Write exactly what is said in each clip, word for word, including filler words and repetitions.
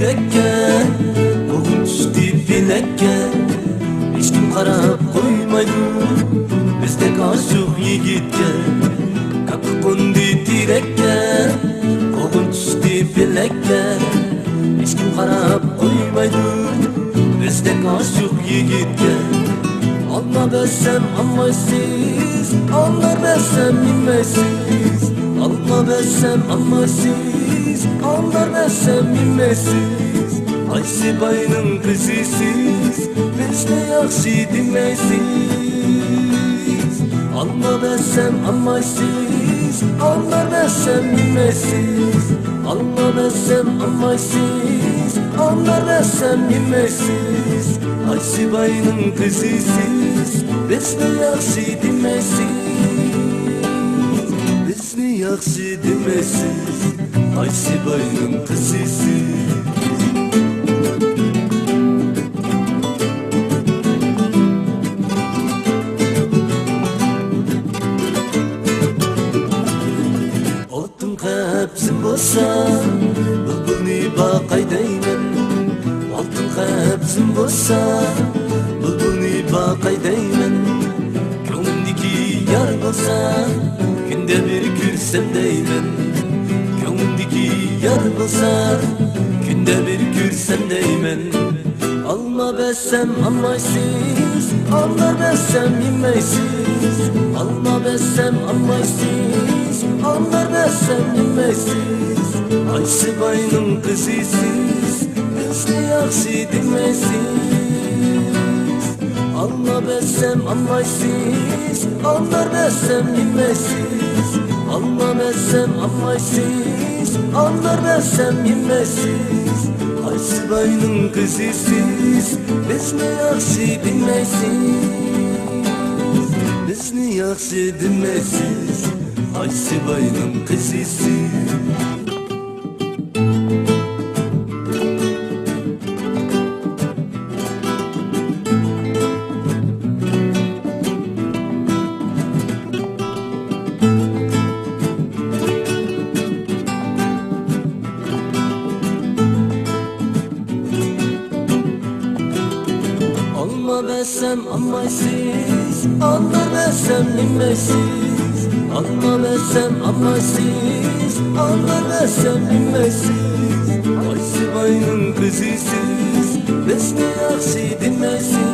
پېلەككە، قوغۇن چۈشتى پېلەككە، ھېچكىم قاراپ قويمايدۇ بىزدەك ئاشۇق يىگىتكە. كاكا قوندى تېرەككە، قوغۇن چۈشتى پېلەككە، ھېچكىم قاراپ قويمايدۇ بىزدەك ئاشۇق يىگىتكە. ئالما بەرسەم ئالمايسىز، ئالما بەرسەم يېمەيسىز. ئالما بەرسەم ئالمايسىز، ئالما بەرسەم يېمەيسىز. قايسى باينىڭ قىزىسىز، بىزنى ياخشى دېمەيسىز. ئالما بەرسەم ئالمايسىز، ئالما بەرسەم يېمەيسىز. ئالما بەرسەم ئالمايسىز، ئالما بەرسەم يېمەيسىز. قايسى باينىڭ قىزىسىز، بىزنى ياخشى دېمەيسىز. بىزنى ياخشى دېمەيسىز، قايسى باينىڭ قىزىسىز. ئالتۇن قەپسىم بولسا، بۇلبۇلنى باقاي دەيمەن. ئالتۇن قەپسىم بولسا، بۇلبۇلنى باقاي دەيمەن. كۆڭلۈمدىكى يار بولسا، كۈندە بىر كۆرسەم دەيمەن. كۆڭلۈمدىكى يار بولسا، كۈندە بىر كۆرسەم دەيمەن. ئالما بەرسەم ئالمايسىز، ئالما بەرسەم يېمەيسىز. ئالما بەرسەم ئالمايسىز، ئالما بەرسەم يېمەيسىز. قايسى باينىڭ قىزىسىز، بىزنى ياخشى دېمەيسىز. ئالما بەرسەم ئالمايسىز، ئالما بەرسەم يېمەيسىز. ئالما بەرسەم ئالمايسىز، ئالما بەرسەم يېمەيسىز. قايسى باينىڭ قىزىسىز، بىزنى ياخشى دېمەيسىز. بىزنى ياخشى دېمەيسىز، قايسى باينىڭ قىزىسىز. ئالما بەرسەم ئالمايسىز، ئالما بەرسەم يېمەيسىز. ئالما بەرسەم ئالمايسىز، ئالما بەرسەم يېمەيسىز. قايسى باينىڭ قىزىسىز، بىزنى ياخشى دېمەيسىز.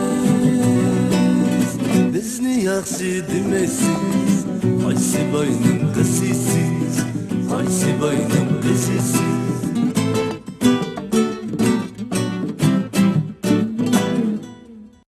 بىزنى ياخشى دېمەيسىز. قايسى باينىڭ قىزىسىز، قايسى باينىڭ قىزىسىز.